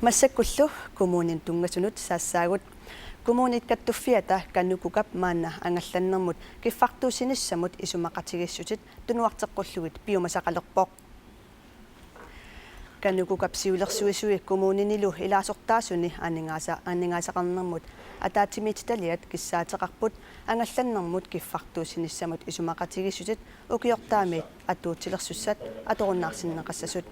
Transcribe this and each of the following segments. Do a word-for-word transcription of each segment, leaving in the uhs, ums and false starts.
Massakkullu kommuninut tunngasunut saassaagut. Kommunit kattuffiata KANUKOKA-p maanna angallannermut kiffartuussinissamut isumaqatigiissutit tunuarteqqullugit piumasaqalerpoq. KANUKOKA-p siulersuisui kommuninilu ilaasortaasuni aningaasa-, aningaasaqarnermut ataatsimiititaliat kissaateqarput angallannermut kiffartuussinissamut isumaqatigiissutit ukiortaamiit atuutilersussat atorunnaarsinneqassasut.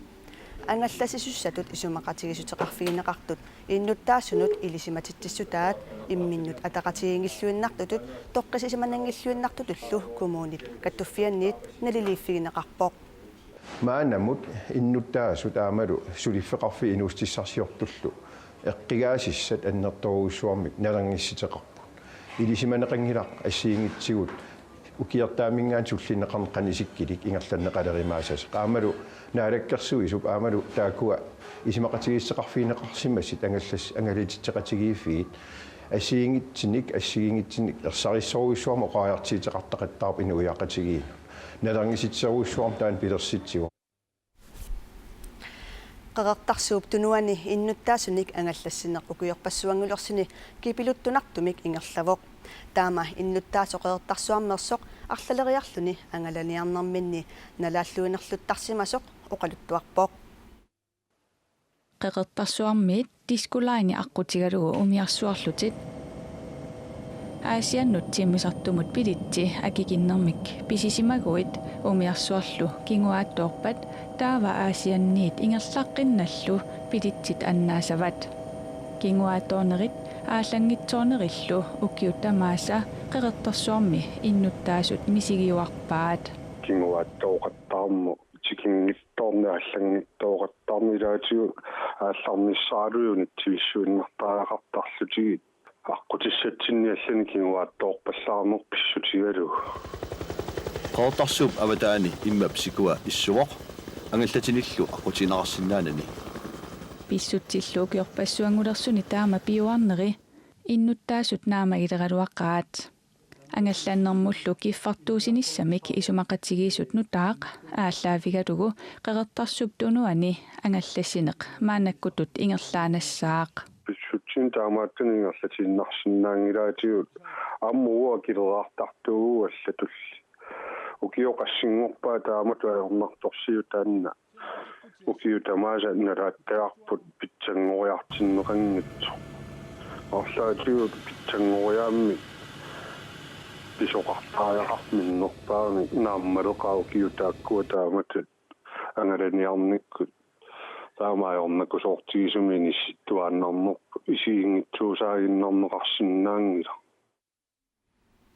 Angallassisussatut isumaqatigiissuteqarfigineqartut innuttaasunut ilisimatitsissutaat imminnut ataqatigiinngilluinnartutut toqqissisimananngilluinnartutullu kommunit kattuffianniit naliliiffigineqarpoq. Maannamut innuttaasut aammalu suliffeqarfiit inuussutissarsiortullu eqqigaasissat annertoorujussuarmik nalornissuteqarput. Ilisimaneqanngilaq assigiinngitsunik ukiortaaminngaanniit sullinneqarneq qanoq isikkilik ingerlanneqalerimaassasoq. Aammalu Naalakkersuisup aammalu taakkua isumaqatigiissuteqarfigineqarsimasut angallas-, angalatitseqatigiiffiit assigiinngitsunik, assigiinngitsunik ersarissorujussuarmik oqariartuuteqartaqattaarput inuiaqatigiinnut. Nalornissuteqarujussuarmik taanna pilersitsivoq. Qeqertarsuup Tunuani innuttaasunik angallassineq ukiorpassuanngulersuni kipiluttunartumik ingerlavoq. Taama innuttaasoq Qeqertarsuarmeersoq arlaleriarluni angalaniarnerminni nalaalluinnarluttarsimasoq oqaluttuarpoq. Qeqertarsuarmiit Disko Line aqqutigalugu umiarsuarlutit Aasiannut timmisartumut billetsi akikinnermik pisisimaguit umiarsuarlu kinguaattoorpat taava Aasianniit ingerlaqqinnallu billetsit annaasavat. Kinguaattoornerit aallanngitsoornerillu ukiut tamaasa Qeqertarsuarmi innuttaasut misigiuarpaat. Kinguaattooqattaarneq tikinngitsoorneq aallanngitsoorneq ilaatigut aallarnissaraluunniit tivissuinnartariaqartarlutigit aqqutissatsinni allani kinguaattoorpallaarneq pissutigalugu. Qeqertarsuup avataani immap sikua issuvoq angallatinillu aqqutigineqarsinnaanani. Pissutsillu ukiorpassuanngulersuni taama piuarneri innuttaasut naammagileragaluaqaat. Angallannermullu kiffartuussinissamik isumaqatigiissut nutaaq aallaavigalugu Qeqertarsuup Tunuani angallassineq maannakkutut ingerlaannassaaq. Pissutsit taamaattut ingerlatiinnarsinnaanngilaatigut aamma uagut akileraartartuugut allatulli. Ukiut qassinngorpaat taamatut ajornartorsiut taanna. Ukiut tamaasa nalaattagarput pitsanngoriartinneqanngitsoq. Arlaatigut pitsanngoriaammik pisoqartariaqarpoq minnerpaamik naammaleqaat ukiut taakkua taamatut angalaniarnikkut. Taama ajornakusoortigisumik inissittuaannarnerput isiginngitsuusaaginnarneqarsinnaanngilaq.